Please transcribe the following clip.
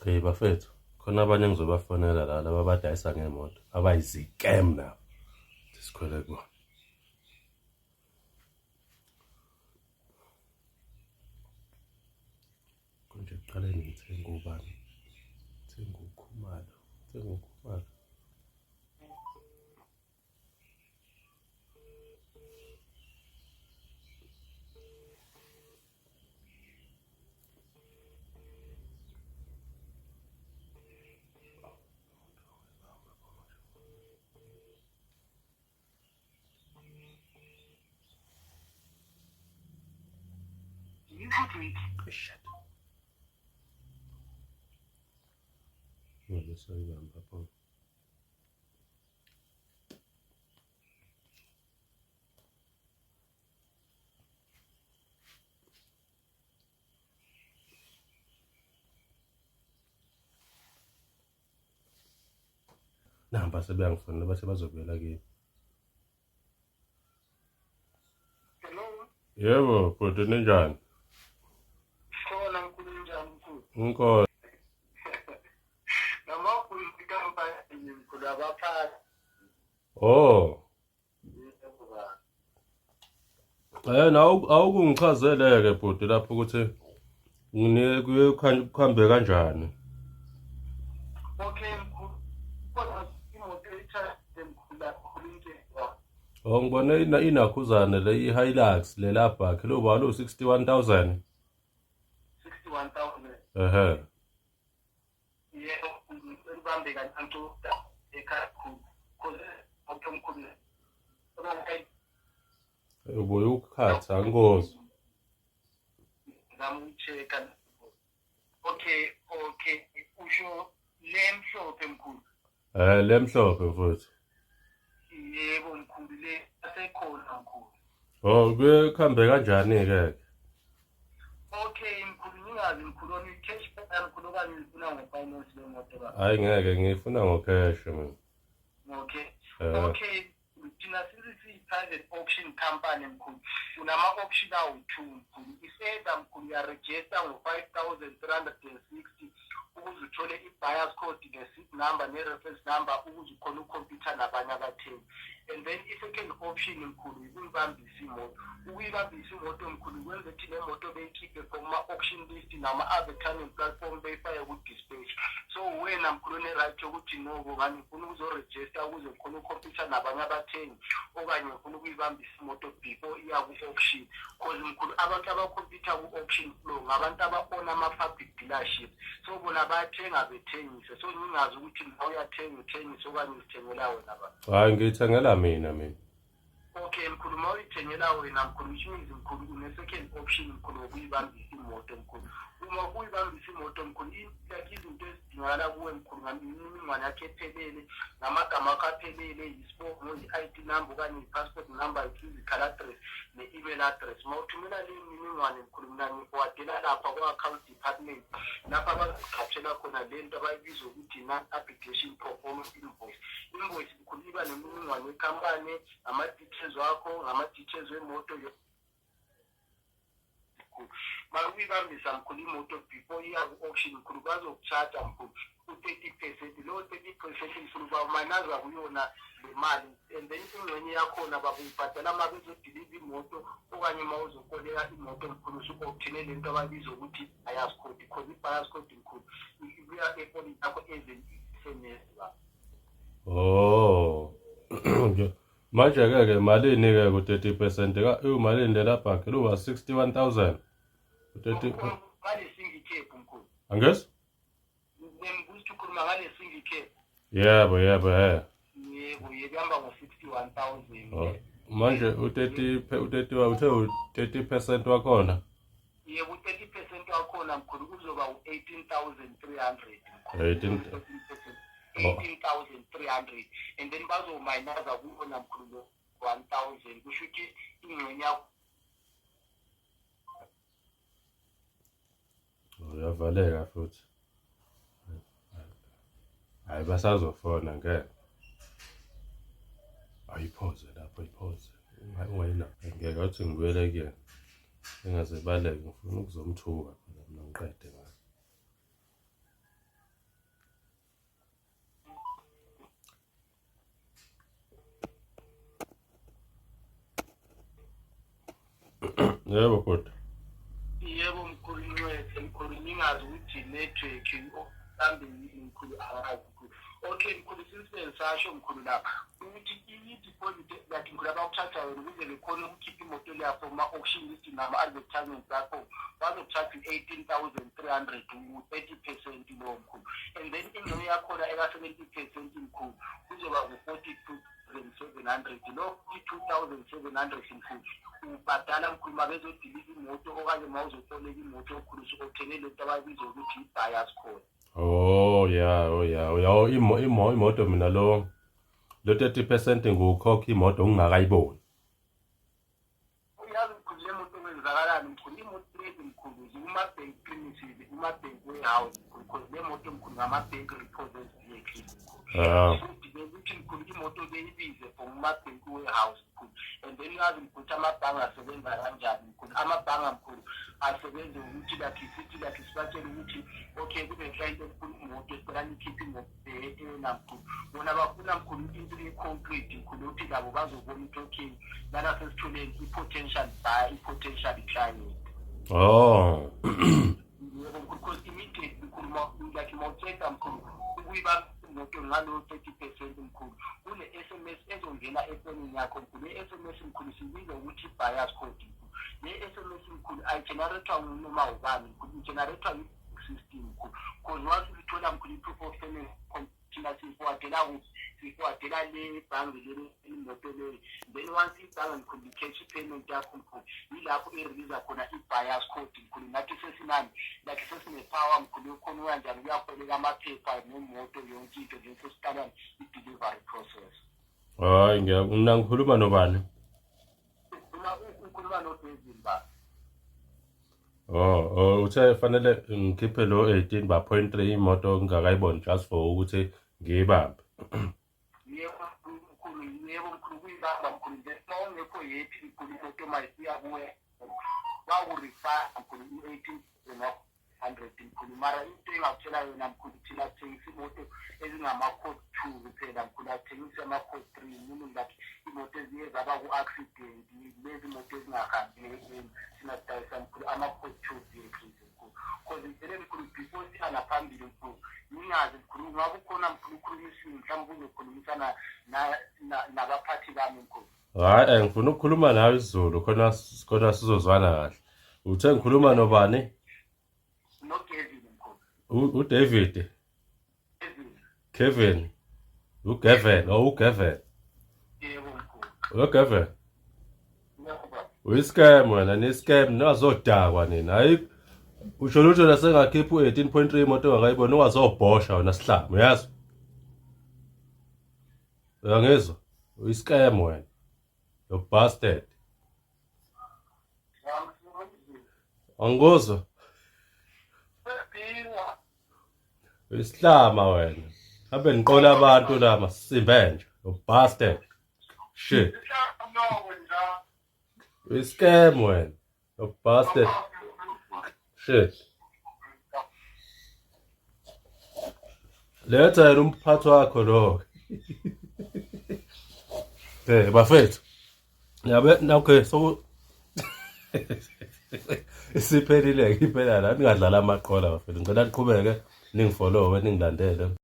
Hey bafethu, khona abanye engizobafonela la laba abadayisa ngemoto abayizikem nabo. Sikhwele kubona. Konje kuqaleni ngithenga ubani? Ngithenga uKhumalo, ngithenga uKhumalo. You have reached. Shit. Ngabe sayibamba pho. Namba sebeyangifonela bathe bazobuyela kimi. Hello. Yebo, bhuti ninjani? Khona mkhulu njani mkhulu? Ngikhona. Namakhulu inkampani mkhulu abaphathi. Oh. Eh na awukungichazeleke bhuti lapho ukuthi nginike kuye kuhambe kanjani. Okay mkhulu. Kodwa imoto ethathe mkhulu lapho inkinga. Oh ngibone inakhuzane le i-Hilux le lapha kilo balo 61000. 61000. Ehhe. Yebo, ngicela kanancuda ekhaya khulu. Cause moto omkhulu. Ubuye ukukhatha angikuzwa. Ngizama ukucheck-a. Okay, okay. Usho le mhlophe mkhulu. Eh le mhlophe mfowethu. Yebo mkhulu le asekhona mkhulu. Oh kuye kuhambe kanjani ke? Okay mkhulu ngingazi mkhulu wami cash mkhulu okanye ngifuna ngo-finance le moto baba. Hayi ngeke ngifuna ngo-cash mina. Okay. Eh. Okay thina siyi-private auction company mkhulu unama-option awu-two mkhulu iseda mkhulu uyarejista ngo-5360 ukuze uthole i-buyers code ne-seat number ne-reference number ukuze ukhone ukukhompyutha nabanye abathengi and then i-second option mkhulu yikuyibambisa imoto ukuyibambisa imoto mkhulu kwenza ukuthi le moto beyikhiphe from ma-auction list nama-advertising platform beyifake ku-dispatch so wena mkhulu one-right yokuthi no bongani ngifuna ukuzorejista ukuze ngikhona ukukhompyutha nabanye abathengi okanye ngifuna ukuyibambisa imoto before iya ku-auction cause mkhulu abantu abakhompyutha ku-auction floor ngabantu aba-ona ama-public dealership so bona bayathenga bethengise so ngingazi ukuthi la uyathenga uthengise okanye uzithengela wena ba Hayi ngiyithengela mina mina. Okay mkhulu uma uyithengela wena mkhulu which means mkhulu une-second option mkhulu wokuyibambisa imoto mkhulu uma uyibambisa imoto mkhulu like izinto ezidingakala kuwe mkhulu ngamininingwane yakho ephelele ngamagama akho aphelele yisibongo yi-ID number okanye yi-passport number yi-physical address ne-email address uma uthumela le mininingwane mkhulu mina ngiwadela lapha kwa-account department lapho abaziqhathela khona le nto abayibiza ukuthi non-application proforma invoice invoice mkhulu iba nemininingwane yekhampani ngama-details wakho ngama-details wemoto mkhulu bakuyibambisa mkhulu imoto before iya ku-auction mkhulu bazoku-charge mkhulu u-30% lowo 30% mkhulu bawumanaza kuyona le mali and then ingxenye yakhona bakuyibhadala uma bezodiliva imoto okanye uma uzokoleka imoto mkhulu usu-obtaine le nto abayibiza ukuthi buyers code khona i-buyers code mkhulu ibuya efonini yakho as an SMS ba Oh. Manje ke ke malini ke ku 30% ka imalini lela bhakhi luba 61000. U30 ngale single cab mkhulu Angizwa? Ngikuthi ukhuluma ngale single cab. Yebo yebo he. Yebo yebo ihamba ngo-61000. Oh. Manje u30 u30 uthe u30% wakhona. Yebo u-30% wakhona mkhulu kuzoba u-18300 mkhulu. 18 18300 and then bazomayinaza kuwona mkhulu lo 1000 kusho ukuthi ingxenye yakho Uyavaleka futhi. Hayi basazofona ngeke. Ayiphoze lapho ayiphoze. Ungayina. Ngeke athi ngibuyele kuyena. Engaze baleke ngifuna ukuzomthuka phela mina ngiqede ngaye. Yebo bhuti. Yebo mkhulu ncwethe mkhulu ngingazi ukuthi network mhlambe yini mkhulu angazi mkhulu. Okay mkhulu since bengisasho mkhulu lapha ukuthi i-deposit like mkhulu abakuthatha yona ukuze bekhone ukukhipha imoto leya from ma-auction listing nama-advertisement platform bazokuthatha i-18,300 u-30% lowo mkhulu and then ingxenye yakhona eka-70% mkhulu kuzoba ku-42 700 lo i-2700 mkhulu ubhadala mkhulu uma bezodiliza imoto okanye uma uzokoleka imoto okhulu usuke uthenge le nto abayibiza ukuthi i-buyers code. Oh yeah, oh yeah, oh yeah, oh, imo imo imoto mina lo lo 30% ngiwukhokha imoto ngingakayiboni. Uyazi mkhulu le moto kwenzakalani mkhulu imoto lezi mkhulu zikuma-bank premises kuma-bank warehouse mkhulu cause le moto mkhulu ngama-bank repossessed vehicles mkhulu. Ah. Futhi bekuthi mkhulu imoto beyibize for kuma-bank warehouse mkhulu and then uyazi mkhulu ukuthi amabhange asebenza kanjani mkhulu amabhange mkhulu asebenze ukuthi like sithi like sibatshele ukuthi okay kune-client efuna imoto esicela nikhiphe imoto ena mkhulu bona bafuna mkhulu into e-concrete mkhulu ukuthi labo bazobona ukuthi okay lana sesithole i-potential buyer i-potential client. Oh. Yebo mkhulu because immediately mkhulu like mawuceda mkhulu ukuyibamba imoto ngalowo 30% mkhulu kune-SMS ezongena efonini yakho mkhulu. Le-SMS mkhulu siyibiza ukuthi i-buyers code mkhulu. Le-SMS mkhulu ayigenerethwa noma ubani mkhulu, igenerethwa yi-system mkhulu cause once uyithola mkhulu i-proof of payment thina siyiforwardela kuphi? Siyiforwardela le bhange leli imoto leyo then once ibhange mkhulu li-cash i-payment yakho mkhulu yilapho i-releasa khona i-buyers code mkhulu nathi sesinani like sesine-power mkhulu yokhona uyanjani kuyakoleka amaphepha nemoto yonke into nje sesiqala i-delivery process. Hayi ngiya mina ngikhuluma nobani? Ukhuluma noDavid ba. Oh, oh uthe fanele ngikhiphe lo 18 ba point 3 imoto ngingakayiboni just for ukuthi ngiyibambe. Yebo mkhulu, yebo mkhulu kuyibamba mkhulu nje uma ungekho yephi mkhulu imoto mayifika kuwe bakurifaya mkhulu i-18 100 mkhulu mara into engakutshela yona mkhulu thina sithengisa imoto ezingama-code 2 kuphela mkhulu asithengisi ama-code 3 meaning that imoto eziye zaba ku-accident lezi moto ezingahambi thina sidayisa mkhulu ama-code 2 vehicles mkhulu cause vele mkhulu before siya ngaphambili mkhulu ngingazi mkhulu ungabe ukhona mkhulu ukhulumisile mhlawumbe uzokhulumisana nabaphathi bami mkhulu. Hhayi ngifuna ukukhuluma nawe isiZulu khona khona sizozwana kahle. Uthe ngikhuluma nobani? NoKevin mkhulu. UDavid. Kevin. UGavin, oh uGavin. Yebo mkhulu. UGavin. Uyi-scam wena ni-scam ningazodakwa nina. Hayi usho lutho la sengakhipha u-18.3 imoto ongakayiboni ungazobhosha wena sihlama uyazi? Uyangizwa? Uyi-scam wena. You bastard. Angikuzwa. Uyisihlama wena. Hambe niqola abantu la masimbe nje. You bastard. Shit. Uyi-scam wena. You bastard. Shit. Letha yena umphathi wakho lo. Eh bafethu. Yabe okay so isiphelile ke iphela la ningadlala amaqola bafethu. Ngicela niqhubeke ningifollowe ningilandele.